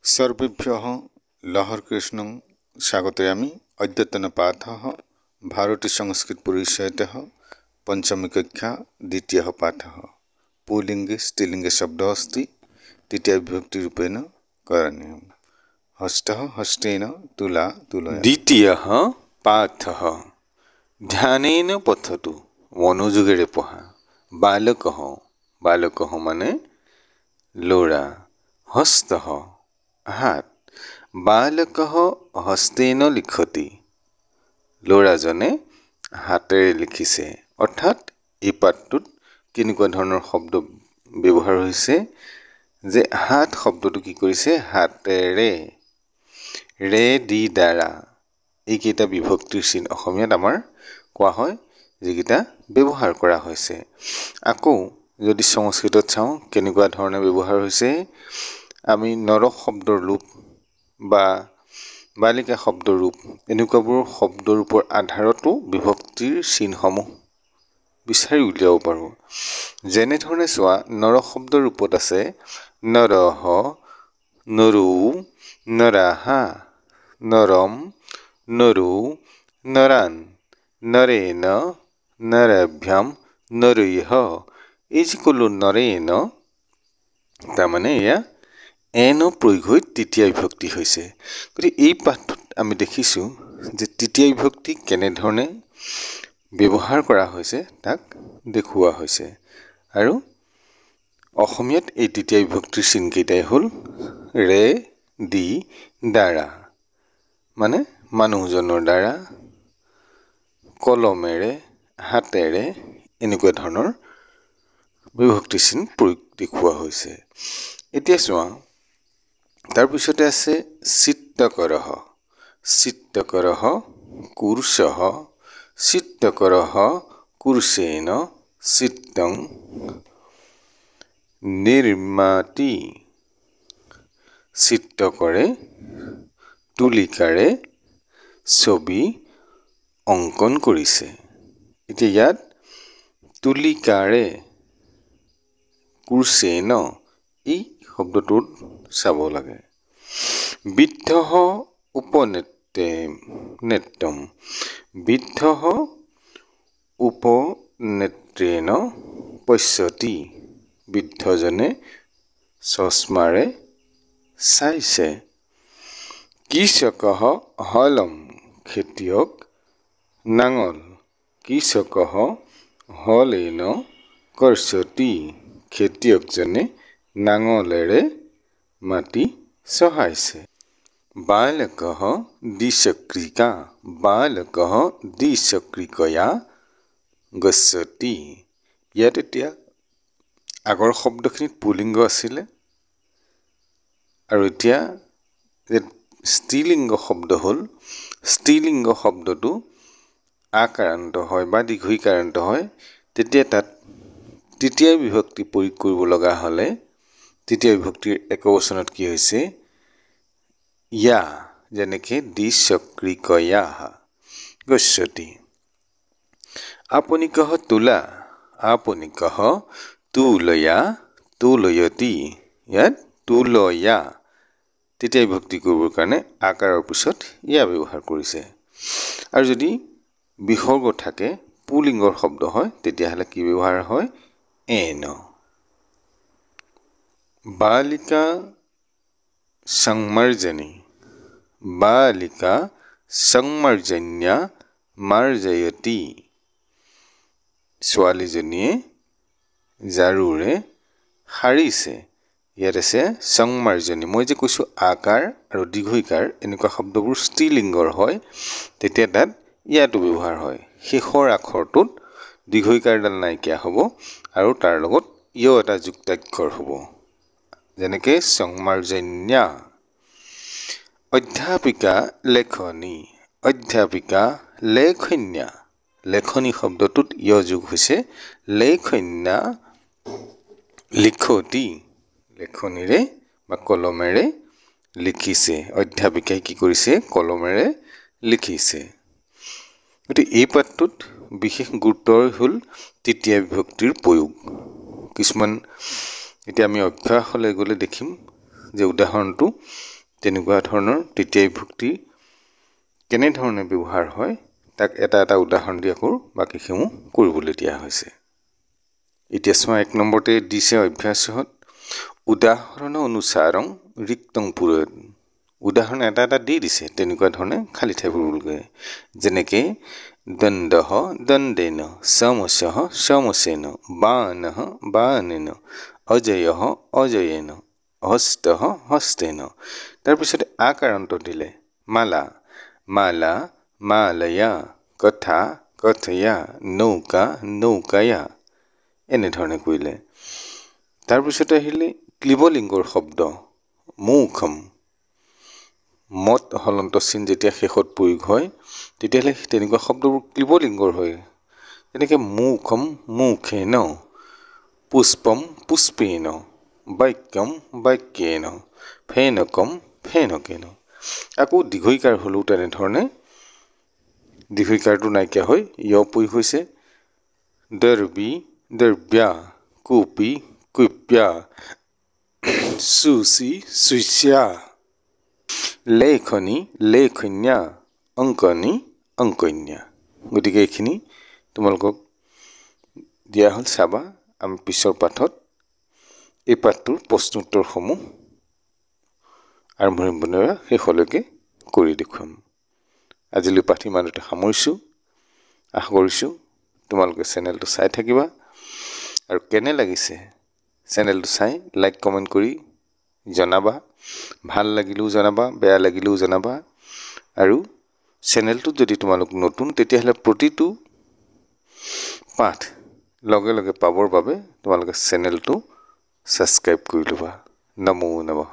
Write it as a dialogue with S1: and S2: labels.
S1: सर्वेभ्यः लहरकृष्णं स्वागतयामि। अद्यतन पाठः भारतीय संस्कृत परिषदः पञ्चमी कक्षा द्वितीयः पाठः। पुल्लिङ्गे स्त्रीलिङ्गे शब्दः अस्ति, तृतीया विभक्तिरूपेण करणीयम्। हस्तः हस्तेन, तुला तुलया।
S2: দ্বিতীয়ः পাঠः ধ্যানেন পঠতু, মনোযোগেৰে পঢ়া। বালকः, বালকः মানে ল'ৰা, হস্তः হাত। বালকः হস্তেন লিখতি, ল'ৰাজনে হাতেৰে লিখিছে। অৰ্থাৎ এই পাঠটোত কেনেকুৱা ধৰণৰ শব্দ ব্যৱহাৰ হৈছে যে হাত শব্দটো কি কৰিছে, হাতেৰে, ৰে দি দ্বাৰা, এইকেইটা বিভক্তিৰ চিন অসমীয়াত আমাৰ কোৱা হয়, যিকেইটা ব্যৱহাৰ কৰা হৈছে। আকৌ যদি সংস্কৃতত চাওঁ কেনেকুৱা ধৰণে ব্যৱহাৰ হৈছে, আমি নৰ শব্দৰ ৰূপ বা বালিকা শব্দৰ ৰূপ, এনেকুৱাবোৰ শব্দৰ ৰূপৰ আধাৰতো বিভক্তিৰ চিনসমূহ বিচাৰি উলিয়াব পাৰোঁ। যেনেধৰণে চোৱা, নৰ শব্দৰ ৰূপত আছে নৰহ, নৰৌ, নৰাহা, নৰম, নৰৌ, নৰান, নৰেন, নৰাভ্যাম, নৰৈহ। এই যে ক'লোঁ নৰেন, তাৰমানে এয়া এন প্ৰয়োগ হৈ তৃতীয় বিভক্তি হৈছে। গতিকে এই পাঠটোত আমি দেখিছোঁ যে তৃতীয় বিভক্তি কেনেধৰণে ব্যৱহাৰ কৰা হৈছে তাক দেখুওৱা হৈছে। আৰু অসমীয়াত এই তৃতীয় বিভক্তিৰ চিনকেইটাই হ'ল ৰে, দি, দ্বাৰা, মানে মানুহজনৰ দ্বাৰা, কলমেৰে, হাতেৰে, এনেকুৱা ধৰণৰ বিভক্তি চিন প্ৰয়োগ দেখুওৱা হৈছে। এতিয়া চোৱা, তাৰপিছতে আছে চিত্তকৰহ, চিত্তকৰহ কুৰ্চহ, চিত্তকৰহ কুৰ্চেন চিত্তং নিৰ্মাতি, চিত্ৰকৰে তুলিকাৰে ছবি অংকন কৰিছে। এতিয়া ইয়াত তুলিকাৰে, কুৰ্চেন, এই শব্দটোত চাব লাগে। বৃদ্ধঃ উপনেত্ৰে নেত্ৰম, বৃদ্ধঃ উপনেত্ৰেণ পশ্যতি, বৃদ্ধজনে চশমাৰে চাইছে। কৃষকঃ হলম, খেতিয়ক নাঙল, কৃষকঃ হলেন কৰ্ষতি, খেতিয়কজনে নাঙলেৰে মাটি চহাইছে। বালকঃ দ্বিচক্ৰিকা, বালকঃ দ্বিচক্ৰিকয়া গচ্ছতি। ইয়াত এতিয়া আগৰ শব্দখিনিত পুল্লিংগ আছিলে আৰু এতিয়া যে স্ত্ৰীলিংগ শব্দ হ'ল, স্ত্ৰীলিংগ শব্দটো আকাৰান্ত হয় বা দীৰ্ঘইকাৰান্ত হয়, তেতিয়া তাত তৃতীয় বিভক্তি প্ৰয়োগ কৰিব লগা হ'লে তৃতীয় বিভক্তিৰ একবচনত কি হৈছে, ইয়া, যেনেকৈ দ্বিচক্ৰিকয়া গচ্ছতি। আপুনি কহ তুলা, আপুনি কহ তুলয়া তুলয়তি, ইয়াত তুলয়া তৃতীয় বিভক্তি কৰিবৰ কাৰণে আকাৰৰ পিছত ইয়া ব্যৱহাৰ কৰিছে। আৰু যদি বিসৰ্গ থাকে, পুলিংগৰ শব্দ হয়, তেতিয়াহ'লে কি ব্যৱহাৰ হয়, এন। বালিকা সংমাৰ্জনী, বালিকা সংমাৰ্জন্যা মাৰ্জয়তি, ছোৱালীজনীয়ে ঝাৰুৰে সাৰিছে। ইয়াত আছে সংমাৰ্জনী। মই যে কৈছোঁ আকাৰ আৰু দীৰ্ঘইকাৰ এনেকুৱা শব্দবোৰ স্ত্ৰীলিংগৰ হয়, তেতিয়া তাত ইয়াতো ব্যৱহাৰ হয়। শেষৰ আখৰটোত দীৰ্ঘইকাৰডাল নাইকিয়া হ'ব আৰু তাৰ লগত ইয় এটা যুক্তাক্ষৰ হ'ব, যেনেকৈ সংমাৰ্জন্যা। অধ্যাপিকা লেখনী, অধ্যাপিকা লেখন্যা, লেখনী শব্দটোত ইয় যোগ হৈছে, লেখন্যা লিখতি, লেখনীৰে বা কলমেৰে লিখিছে। অধ্যাপিকাই কি কৰিছে, কলমেৰে লিখিছে। গতিকে এই পাঠটোত বিশেষ গুৰুত্ব হ'ল তৃতীয় বিভক্তিৰ প্ৰয়োগ। কিছুমান এতিয়া আমি অভ্যাসলৈ গ'লে দেখিম যে উদাহৰণটো তেনেকুৱা ধৰণৰ তৃতীয়া বিভক্তি কেনেধৰণে ব্যৱহাৰ হয় তাক এটা এটা উদাহৰণ দি আকৌ বাকীসমূহ কৰিবলৈ দিয়া হৈছে। এতিয়া চোৱা, 1 নম্বৰতে দিছে অভ্যাসত উদাহৰণ অনুসাৰং ৰিক্তং পূৰয়ত। উদাহৰণ এটা এটা দি দিছে, তেনেকুৱা ধৰণে খালী ঠাই পূৰিবলগীয়া, যেনেকৈ দণ্ডহ দণ্ডেন, সমসহ সমসেন, বাণহ বাণেন, অজয়হ অজয়েন, হস্তহ হস্তেন। তাৰপিছতে আকাৰান্ত দিলে মালা, মালা মালয়া, কথা কথয়া, নৌকা নৌকায়া, এনেধৰণে কৰিলে। তাৰপিছতে আহিলে ক্লিবলিংগৰ শব্দ মুখম, মত হলন্ত চিন যেতিয়া শেষত প্ৰয়োগ হয় তেতিয়াহ'লে তেনেকুৱা শব্দবোৰ ক্লিবলিংগৰ হয়, যেনেকৈ মুখম মুখেন, পুষ্পম পুষ্পেন, বাক্যম বাক্যেন, ফেনকম ফেনকেন। আকৌ দীৰ্ঘইকাৰ হ'লেও তেনেধৰণে দীৰ্ঘইকাৰটো নাইকিয়া হৈ য় প্ৰয়োগ হৈছে, দৰ্বি দৰ্ব্যা, কুপি কুপ্যা, সুচি সুচ্যা, লেখনি লেখন্যা, অংকনি অংকন্যা। গতিকে এইখিনি তোমালোকক দিয়া হ'ল, চাবা। আমি পিছৰ পাঠত এই পাঠটোৰ প্ৰশ্নোত্তৰসমূহ আৰম্ভণিৰ পৰা শেষলৈকে কৰি দেখুৱাম। আজিলৈ পাঠ ইমানতে সামৰিছোঁ। আশা কৰিছোঁ তোমালোকে চেনেলটো চাই থাকিবা আৰু কেনে লাগিছে চেনেলটো চাই লাইক কমেণ্ট কৰি জনাবা, ভাল লাগিলেও জনাবা, বেয়া লাগিলেও জনাবা। আৰু চেনেলটোত যদি তোমালোক নতুন তেতিয়াহ'লে প্ৰতিটো পাঠ লগে লগে পাবৰ বাবে তোমালোকে চেনেলটো ছাবস্ক্ৰাইব কৰি ল'বা। নমো নমঃ।